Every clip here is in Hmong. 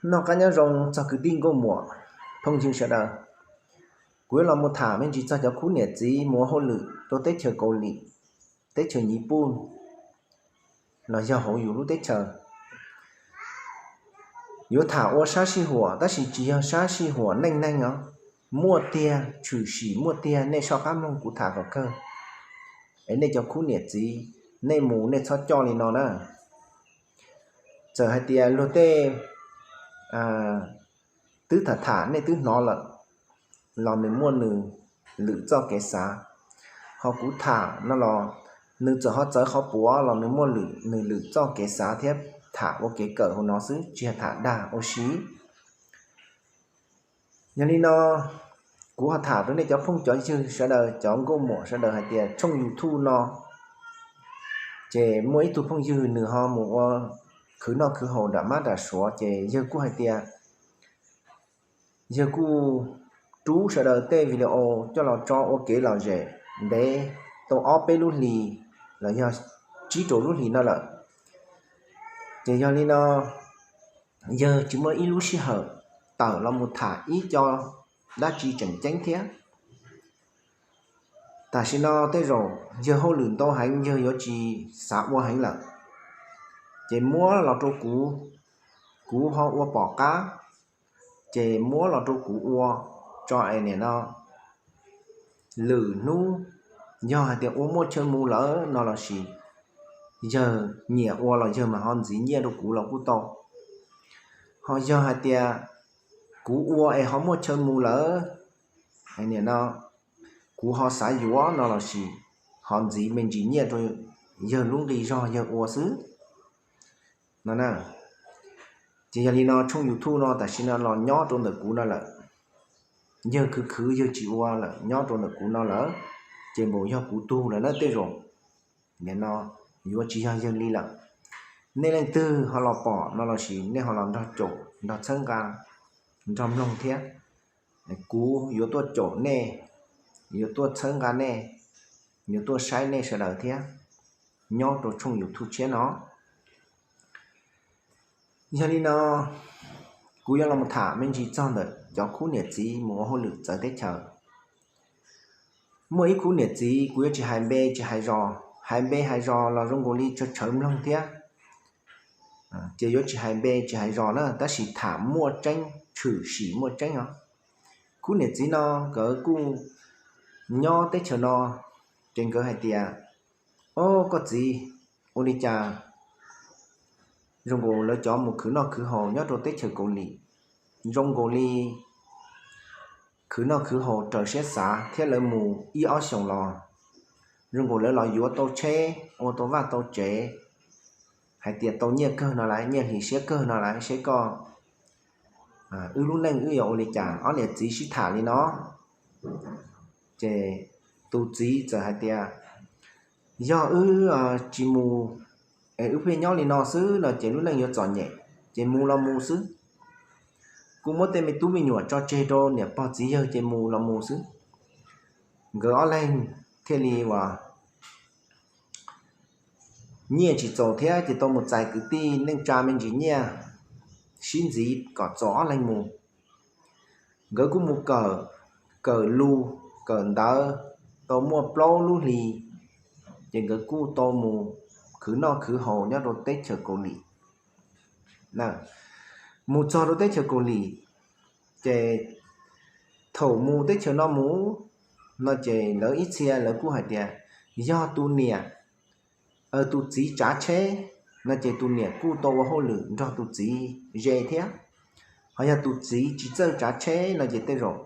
Noj qab nyob zoo txog kwv tij nkauj muam, phooj ywg sawv daws. Kuv yuav los mus tham me ntsis txog cov khub niam txiv mus ua hauj lwm rau teb chaws Kaus Lim, teb chaws Nyiv Puj, los yog hauv yus lub teb chaws. Yuav tham ua sab sij huam tab sis tsis yog sab sij huam neej neeg os. Muaj tiag, tshwm sim muaj tiag, nej soj qab mloog kuv tham kom kawg. Es nej cov khub niam txiv, nej mus nej txhob coj li no na. Txawm hais tias luag tej twb tham tham nej twb hnov lawm, los nws muaj nws lwm txoj kev xav. Ho kuv tham no los nws txawm ho txawv qhov puav los nws muaj nws lwm txoj kev xav thiab, tham ua kev kawm hauv no xwb tsis yog tham dag ua si. Yog li no, kuv ho tham rau nej cov phooj cov ywg sawv daws, cov nkauj muam sawv daws hais tias tshooj YouTube no ces muaj ib tug phooj ywg nws ho mus ua khwv noj khwv haus nram mab nram suav, ces yawg kuj hais tias yawg kuj rub sawv daws tej video coj los tso ua kev lom zem ntev tau ob peb lub hlis los yog tsib rau lub hlis no lawm. Ces yog li no, yawg tsis muaj ib lub sij hawm tawm los mus tham ib co dab tsi tseem ceeb thiab. Tam sim no tej zaum yawg hauj lwm ntau heev, yawg yuav tsis xav ua heev lawm, ces muab los rau kuv, kuv ho ua pom qab, ces muab los rau kuv ua tso es nim no lwm hnub yog hais tias ua muaj chaw mus lawm no lossis yawg nyiam ua los yawg mam ho ntxiv nyiaj rau kuv los kuj tau. Ho yog hais tias kuv ua es ho muaj chaw mus lawm, nim no kuv ho xav yuav no lossis ho ntxiv me ntsis nyiaj rau yawg lub nqi zog yawg ua xwb no. Ces yog li no tshooj YouTube no tam sim no los nyob rau ntawm kuv no lawm. Yawg khwv khwv yawg tsis ua lawm nyob rau ntawm kuv no lawm, ces npaum yog kuv tug lawm na tej zaum nim no yuav tsis yog yawg li lawm. Nej leej twg ho los pom no lossis nej ho los nrog caum nrog txhawb nqa nrog mloog thiab, kuv yuav tuaj caum nej, yuav tuaj txhawb nqa nej, yuav tuaj saib nej sawv daws thiab nyob rau tshooj YouTube tshiab no. Yog li no, kuv yuav los tham me ntsis txog ntawm cov khub niam txiv mus ua hauj lwm txawv teb chaws. Muaj ib khub niam txiv, kuv yuav tsis hais npe tsis hais zos, hais npe hais zos los zoo nkaus li tsawv tsawv mloog thiab, ces yuav tsis hais npe tsis hais zos na, tab sis tham muaj tseeb, tshwm sim muaj tseeb os. Khub niam txiv no nkawd kuj nyob teb chaws no, ces nkawd hais tias, o, koj txiv, ua li cas zoo nkaus lawv cov mus khwv noj khwv haus nyob rau teb chaws Kaus Lim zoo nkaus li khwv noj khwv haus raws siab xav thiab lawv mus ib ob xyoos los zoo nkaus lawv los yuav tau tsheb ua tau vaj tau tsev, hais tias tau nyiaj kawg no lawm, nyiaj hlis siab kawg no lawm, seb koj, wb lub neej wb yuav ua li cas. Ob niam txiv sib tham li no, ces tus txiv txawm hais tias, yog wb tsis mus es wb pheej nyob li no xwb no ces lub neej yuav txom nyem, ces mus los mus xwb. Kuj muab tej me tub me nyuam tso tseg rau niam pog txiv yawg ces mus los mus xwb. Nkawd ob leeg thiaj li uas nyiaj tsis txaus thiab ces tau mus txais kwv tij neej tsa me ntsis nyiaj sib ntxiv kom txaus ob leeg mus. Nkawd kuj mus kawm, kawm lus, kawm ntawv, tau muaj plaub lub hli, ces nkawd kuj tau mus khwv noj khwv haus nyob rau teb chaws Kaus Lim. Mus txog rau teb chaws Kaus Lim, ces thaum mus teb chaws no mus no ces lawv ib txhia lawv kuj hais tias yog tus niam, tus txiv tsav tsheb no ces tus niam kuj tau ua hauj lwm nrog tus txiv ze thiab. Ho yog tus txiv tsis txawj tsav tsheb no ces tej zaum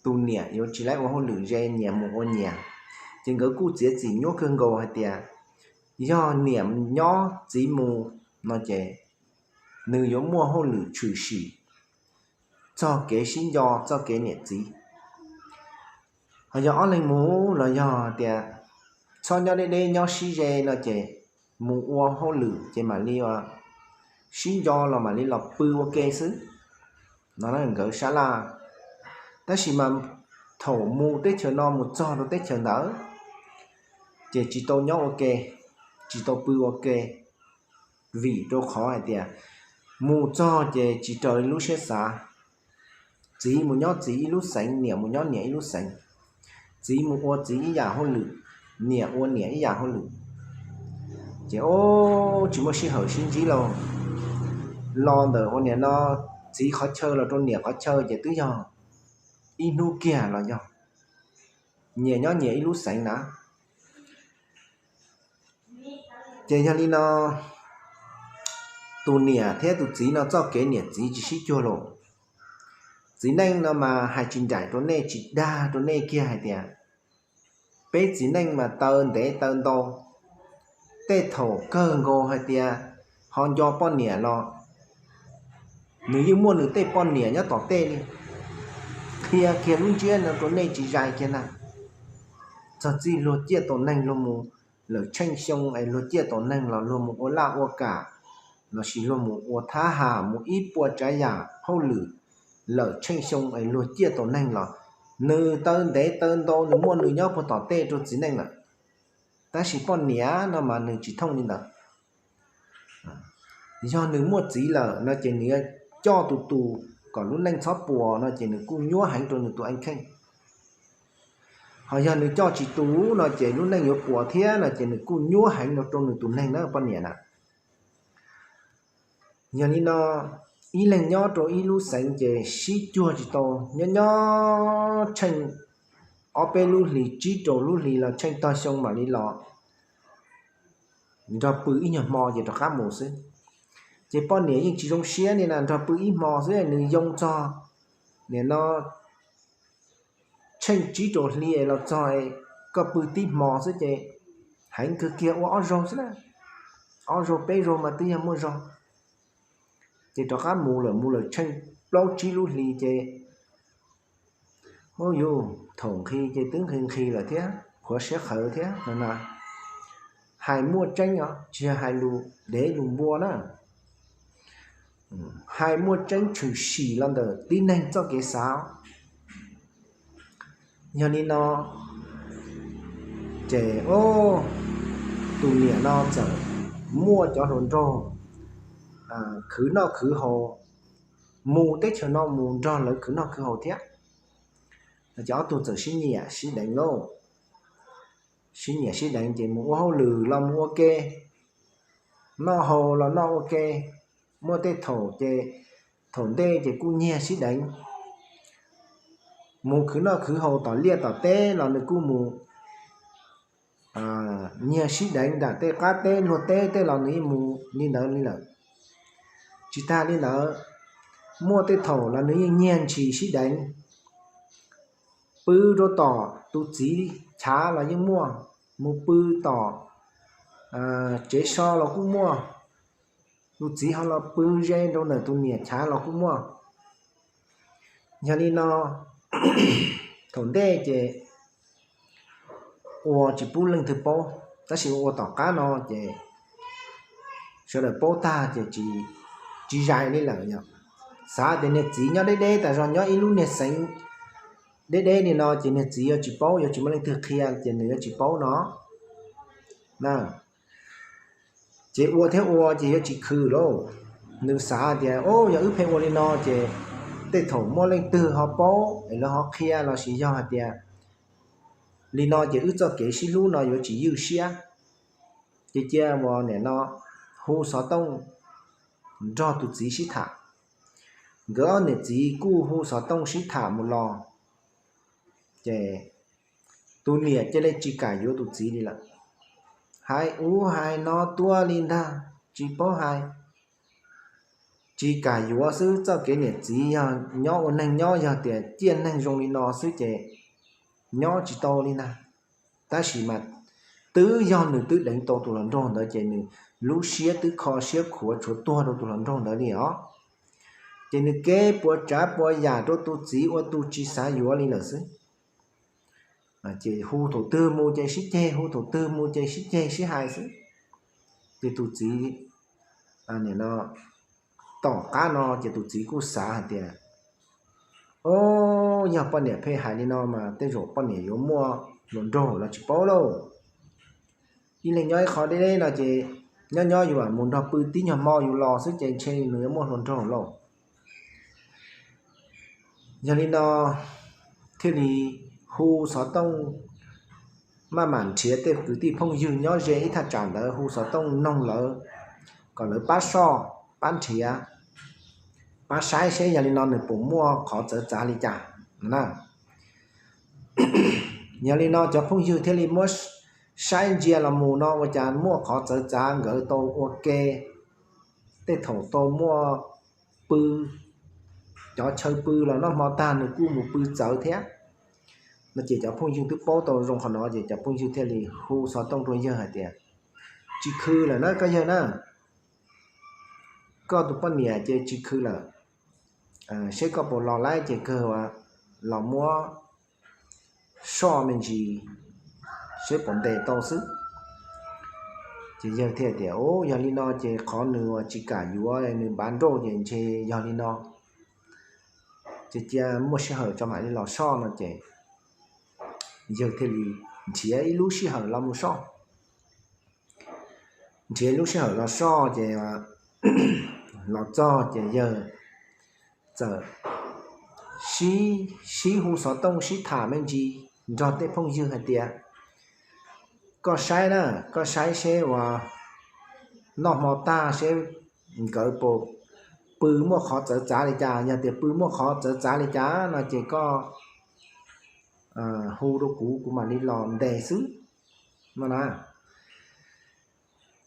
tus niam yuav tsis laib ua hauj lwm ze, nyias mus ua nyias. Ces nkawd kuj txiav txim nyuaj kawg nkaus hais tias yog niam nyob txiv mus no ces nws yuav muaj hauj lwm tshwm sim txog kev sib nco txoj kev niam txiv. Ho yog ob leeg mus los yog tias txhob nyob deb deb nyob sib ze no ces mus ua hauj lwm ces mam li sib nco los mam li los pw ua ke xwb no nkawd sab laj. Tab sis mas thaum mus teb chaws no mus txog rau teb chaws ntawd ces tsis tau nyob ua ke, tsis tau pw ua ke, vim rau qhov hais tias Mus txog ces tsis raws li lub siab xav. Txiv mus nyob txiv ib lub xeev, niam mus nyob niam ib lub xeev. Txiv mus ua txiv ib yam hauj lwm, niam ua niam ib yam hauj lwm. Ces o, tsis muaj sij hawm sib ntsib lauj. Los ntawm ua niam no, txiv qhov chaw los rau niam qhov chaw ces twb yog ib hnub kiag los yog nyias nyob nyias ib lub xeev na. Ces yog li no, tus niam thiab tus txiv no txoj kev niam txiv tsis sib cuag lauj. Txiv neej no mas hais tsis nraim rau nej, tsis dag rau nej kiag hais tias, peb txiv neej mas taw ntev taw ntau, tej thaum kawg nkaus hais tias ho nco poj niam los nws yeej muaj nws tej poj niam nyob tom tej li. Qhia kiag lub ntsiab no rau nej tsis zais kiag na. Txog txij luag ciaj tau neeg luag mus lawm tsheej xyoo es luag ciaj tau neeg los luag mus ua laj ua kam lossis luag mus ua thab ham mus ib puas tsav yam hauj lwm lawm tsheej xyoo es luag ciaj tau neeg los nws taw ntev taw ntau nws muaj nws nyob puag tom tej rau txiv neej lawm. Tab sis poj niam no mas nws tsis thooj li ntawd. Yog nws muaj txiv lawm no ces nws yuav coj tus tus kom lub neej txhob puas no ces nws kuj nyuab heev rau nws tus eej kheej. Ho yog nws coj tsis tus no ces lub neej yuav puas thiab no ces nws kuj nyuab heev rau nws tus neeg na poj niam na. Yog li no, ib leeg nyob rau ib lub xeev ces sib cuag tsis tau, nyob nyob tsheej ob peb lub hlis tsib rau lub hlis los tsheej tog xyoo mam li los nrog pw ib nyuag hmo ces rov qab mus xwb. Ces poj niam yeej tsis zoo siab li na, nrog pw ib hmo xwb nws yoo txog nim no tsheej tsib rau hli es los txog es koj pw tib hmo xwb ces heev kawg kiag ua ob zaug xwb na. Ob zaug peb zaug mas twb yog muaj zog. Ces rov qab mus lawm mus lawm tsheej plaub tsib lub hli ces, u, yus thaum nqhis ces twb nqhis nqhis lawm thiab qhuav siab qhawv thiab no na. Hais muaj tseeb os, tsis yog hais lus dev lus npua na. Hais muaj tseeb tshwm sim los ntawm tib neeg txoj kev xav. Yog li no ces, o, tus niam no txawm muaj cov hluas nraug khwv noj khwv haus, mus teb chaws no mus nrog lawv khwv noj khwv haus thiab. Ces ob tug txawm sib nyiam sib deev lauj. Sib nyiam sib deev ces mus ua hauj lwm los mus ua ke, noj haus los noj ua ke, muaj tej thaum ces thaum ntej ces kuj nyiag sib deev. Mus khwv noj khwv haus tom liaj tom teb los nws kuj mus nyiag sib deev nram tej qab teb luag teb tej los nws yeej mus li ntawd li lawm. Tsis tag li ntawd, muaj tej thaum los nws yeej nyiag ntshis sib deev, pw rau tom tus txiv chav los yeej muaj, mus pw tom tsev so los kuj muaj, tus txiv ho los pw ze rau ntawm tus niam chav los kuj muaj. Yog li no, thaum ntej ces ua tsis pub leej twg paub, tab sis ua tom qab no ces sawv daws paub tag ces tsis zais li lawm. Xav tias niag txiv nyob deb deb tas zog, nyob ib lub niag xeev deb deb li no ces niag txiv yuav tsis paub, yuav tsis muaj leej twg qhia ces nws yuav tsis paub no na. Ces ua thiab ua ces yuav tsis khwm lauj. Nws xav tias, o, yog wb pheej ua li no ces tej thaum muaj leej twg ho paub es lawv ho qhia lossis yog hais tias li no ces wb txoj kev sib hlub no yuav tsis ywj siab. Ces cia uas nim no hu xov tooj nrog tus txiv sib tham. Nkawd ob niam txiv kuj hu xov tooj sib tham mus los, ces tus niam cia li tsis kam yuav tus txiv li lawm. Hais ub hais no tuaj li ntag, tsis paub hais, tsis kam yuav xwb. Txoj kev niam txiv yog nyob ua neeg nyob, yog tias ciaj neeg zoo li no xwb ces nyob tsis tau li ntag. Tab sis mas twb yog nws twb deev tau tus hluas nraug ntawd ces nws lub siab twb kho siab khuav tshuav tuag rau tus hluas nraug ntawd li os. Ces nws kev puas tsav puas yam rau tus txiv ua tus tsis xav yuav li lawm xwb. Ces hu thaum twg mus ces sib ceg, hu thaum twg mus ces sib ceg sib hais xwb. Ces tus txiv, nim no tom qab no ces tus txiv kuj xav hais tias, o, yog poj niam pheej hais li no mas tej zaum poj niam yuav muaj hluas nraug los tsis paub lauj. Ib leeg nyob ib qho deb deb no ces nyob nyob yus mus nrog pw tib nyuag hmo yus los xwb ces ntshe nws yuav muaj hluas nraug lauj. Yog li no thiaj li hu xov tooj, maj mam nrhiav tej kwv tij phooj ywg nyob ze ib thaj tsam ntawd hu xov tooj noog lawv kom lawv pab soj, pab nrhiav, pab saib seb yog li no nws puas muaj qhov txawv txav li cas na. Yog li no cov phooj ywg thiaj li muab saib ntsia los mus no ua cas muaj qhov txawv txav, nkawd tau ua ke, tej thaum tau muaj pw, cov chaw pw los noj hmo tag nws kuj mus pw txawv thiab no ces cov phooj ywg twb paub tau zoo qhov no ces cov phooj ywg thiaj li hu xov tooj rau yawg hais tias, tsis khw lawm na koj yawg na, koj tus poj niam ces tsis khw lawm, seb koj puas los laib ces kawg los muab soj me ntsis seb puas ntes tau xwb. Ces yawg thiaj tias, u, yog li no ces qhov nws tsis kam yuav nws npav nrauj ces ntshe yog li no, ces cia muaj sij hawm tso mam li los soj no ces yawg thiaj li nrhiav ib lub sij hawm los mus soj. Nrhiav lub sij hawm los soj ces los txog ces yawg txawm sib, sib hu xov tooj sib tham me ntsis nrog tej phooj ywg hais tias, koj saib na, koj saib seb uas noj hmo tag seb nkawd puas pw muaj qhov txawv txav li cas, yog tias pw muaj qhov txawv txav li cas no ces koj hu rau kuv, kuv mam li los ntes xwb no na.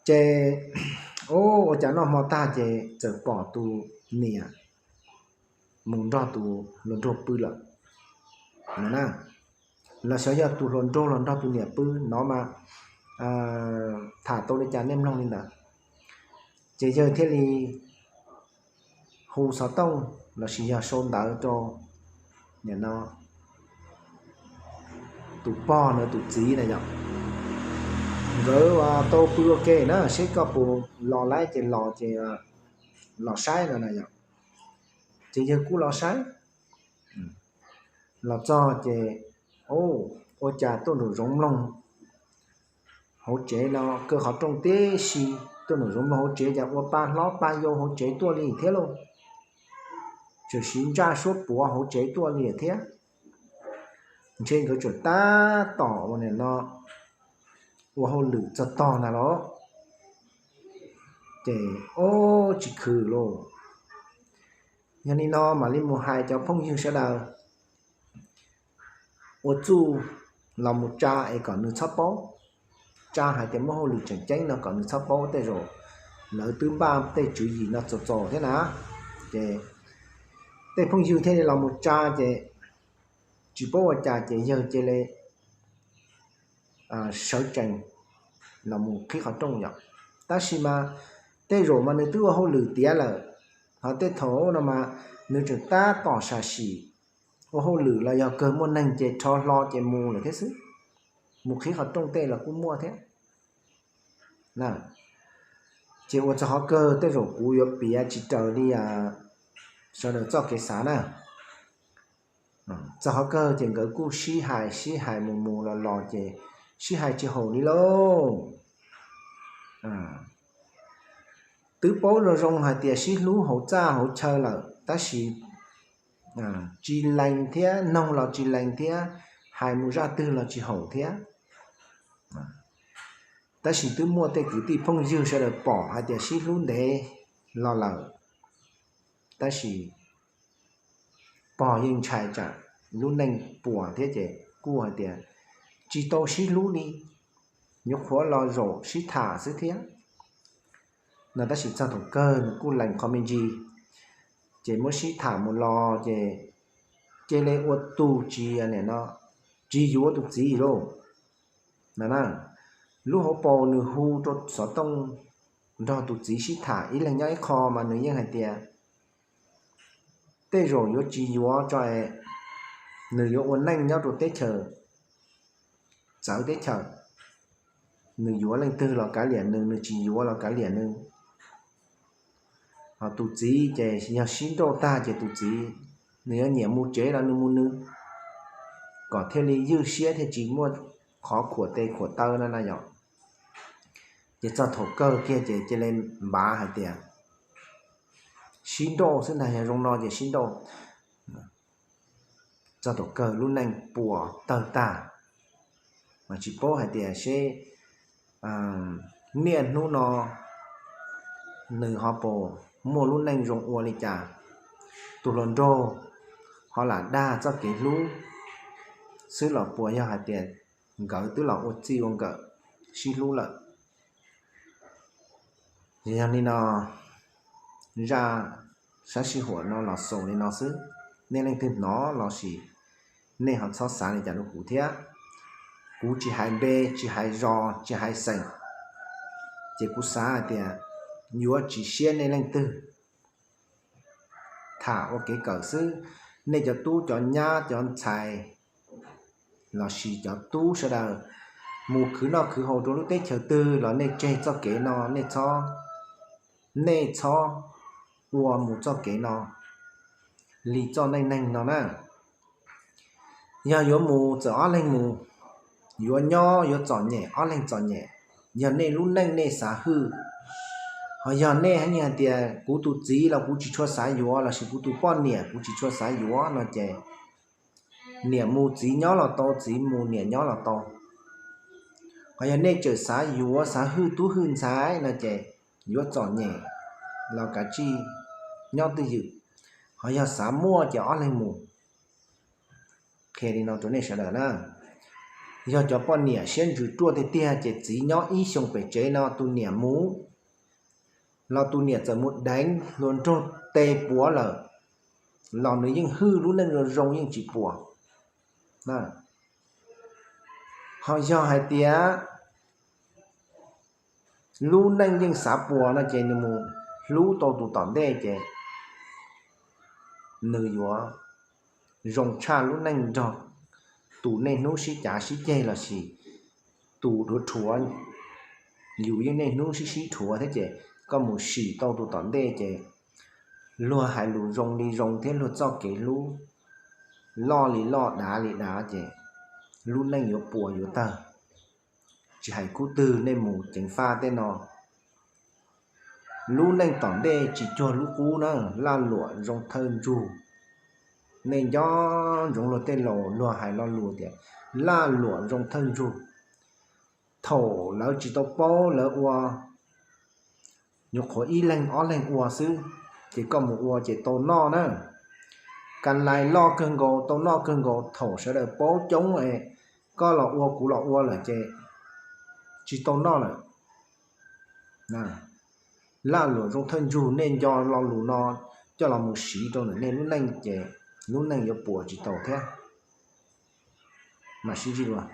Ces ua cas noj hmo tag ces txawm pom tus niam mus nrog tus hluas nraug pw lawm no na. Los xyov yog tus hluas nraug los nrog tus niam pw no mas tham tau li cas nej mloog li ntawd. Ces yawg thiaj li hu xov tooj lossis yog sau ntawv rau nim no tus pog no tus txiv na yom, nkawd tau pw ua ke na, seb koj puas los laib ces los ces los saib no na yom. Ces yawg kuj los saib, los txog ces ua cas tuaj nraum zoov mloog hauv tsev no kaw qhov rooj tib si, tuaj nraum zoov mloog hauv tsev cas ua pa hlob pa yau hauv tsev tuaj li thiab lauj, tseem siv ntsaj suab puav hauv tsev tuaj li thiab. Ntshe nkawd tseem tab tom ua nim no ua hauj lwm txog tog ntag los. Ces ua tsis khwm lauj. Yog li no mam li mus hais cov phooj ywg sawv daws ua txuj los mus tsa es kom nws txhob paub, tsa hais tias muaj hauj lwm tseem ceeb no kom nws txhob paub, tej zaum lawv twb npaj tej tswv yim no txaus txaus thiab na. Ces tej phooj ywg thiaj li los mus tsa ces tsis paub ua cas ces yawg cia li sawv tsees los mus qhib qhov rooj yom. Tab sis mas tej zaum mas nws twb ua hauj lwm tiav lawm, ho tej thaum no mas nws tseem tab tom sam sim ua hauj lwm los yog kawg muaj neeg ces rho hlo ces mus lawm thiab xwb. Mus qhib qhov rooj tej los kuj muaj thiab. Ces ua txog qhov kawg tej zaum kuv yuav piav tsis raws li sawv daws txoj kev xav na. Txog qhov kawg ces nkawd kuj sib hais sib hais mus mus los los ces sib hais tsis haum li lauj. Twb paub zoo zoo hais tias sib hlub hauv txaj hauv chaw lawm tab sis tsis lees thiab, noog los tsis lees thiab, hais mus zaj twg los tsis haum thiab. Tab sis twb muaj tej kwv tij phooj ywg sawv daws pom hais tias sib hlub ntev los lawm, tab sis pog yeej ntshai tsam lub neej puas thiab ces kuj hais tias tsis tau sib hlub li, nyuam qhuav los zaum sib tham xwb thiab no. Tab sis txog thaum kawg nws kuj lees qhov me ntsis, ces muab sib tham mus los ces cia li ua tus tsis, nim no tsis yuav tus txiv lauj. No na, lub hauv paus nws hu rau xov tooj nrog tus txiv sib tham ib leeg nyob ib qho mas nws yeej hais tias tej zaum yuav tsis yuav tso, nws yuav ua neej nyob rau teb chaws txawv teb chaws, nws yuav leej twg los kav liam nws, nws tsis yuav los kav liam nws. Ho tus txiv ces yog sib nrauj tag ces tus txiv nws yuav nyiam mus tsev los nws mus nws, kom thiaj li ywj siab thiaj tsis muaj qhov khuam tes khuam taw no na yom. Ces txog thaum kawg kiag ces cia li npav hais tias sib nrauj xwb ntag, yog zoo no ces sib nrauj. Txog thaum kawg lub neej puas tawg tag, mas tsis paub hais tias seb niaj hnub no nws ho puas muaj lub neej zoo ua li cas. Tus hluas nraug ho lam dag txoj kev hlub xwb los puas yog hais tias nkawd twb los ua txij ua nkawm sib hlub lawm. Yog li no, zaj sab sij huam no los xaus li no xwb. Nej leej twg hnov los sis nej ho txhob xav li cas rau kuv thiab. Kuv tsis hais npe, tsis hais zos, tsis hais xeem, ces kuv xav hais tias yuav tsis siab nej leej twg tham ua kev kawm xwb. Nej cov tub cov nyab cov ntxhais los sis cov tub sawv daws mus khwv noj khwv haus rau lub teb chaws twg los nej tseg txoj kev no, nej txhob, nej txhob ua mus txoj kev no li txoj neej neeg no na. Yog yuav mus txawm ob leeg mus, yuav nyob yuav txom nyem ob leeg txom nyem. Yog nej lub neej nej xav hwj, ho yog nej hais tias kuv tus txiv los kuv tsis tshua xav yuav los sis kuv tus poj niam kuv tsis tshua xav yuav no ces niam mus txiv nyob los tau, txiv mus niam nyob los tau. Ho yog nej tseem xav yuav xav hwj tub hwj ntxhais no ces yuav txom nyem los kav tsij nyob twj ywm. Ho yog xav muaj ces ob leeg mus. Qhia li no rau nej sawv daws na, yog cov poj niam siab ntsws ruaj tiag tiag ces txiv nyob ib xyoos pem tsev no tus niam mus, los tus niam txawm mus deev hluas nraug tes puav lawm, los nws yeej hwj lub neej zoo zoo yeej tsis puas. Ho yog hais tias lub neej yeej xav puas no ces nws mus hlub tau tus tom ntej ces nws yuav zoo tshaj lub neej nrog tus niaj hnub sib cav sib ceg los sis tus dhuav rhuav. Yus yeej niaj hnub sib sib rhuav thiab ces koj mus sim tau tus tom ntej ces luag hais lus zoo li zoo thiab luag txoj kev hlub loj li loj dav li dav ces lub neej yuav puas yuav tawg. Tsis hais khub twg nej mus ceev faj tej no, lub neej tom ntej tsis cuag lub qub na, laj luam zoo thawj ntsug. Nej nco ntsoov luag tej laus luag hais lo lus tias laj luam zoo thawj ntsug. Thaum lawv tsis tau paub lawv ua, nyuam qhuav ib leeg ob leeg ua xwb, ces koj mus ua ces tau noj na. Ka lais loj kawg nkaus tau noj kawg nkaus, thaum sawv daws paub coob es koj los ua kuv los ua lawm ces tsis tau noj lawm. Laj luam zoo thawj ntsug, nej nco lo lus no coj los mus siv rau ntawm nej lub neej ces lub neej yuav puas tsis tau thiab. Mam sib ntsib dua.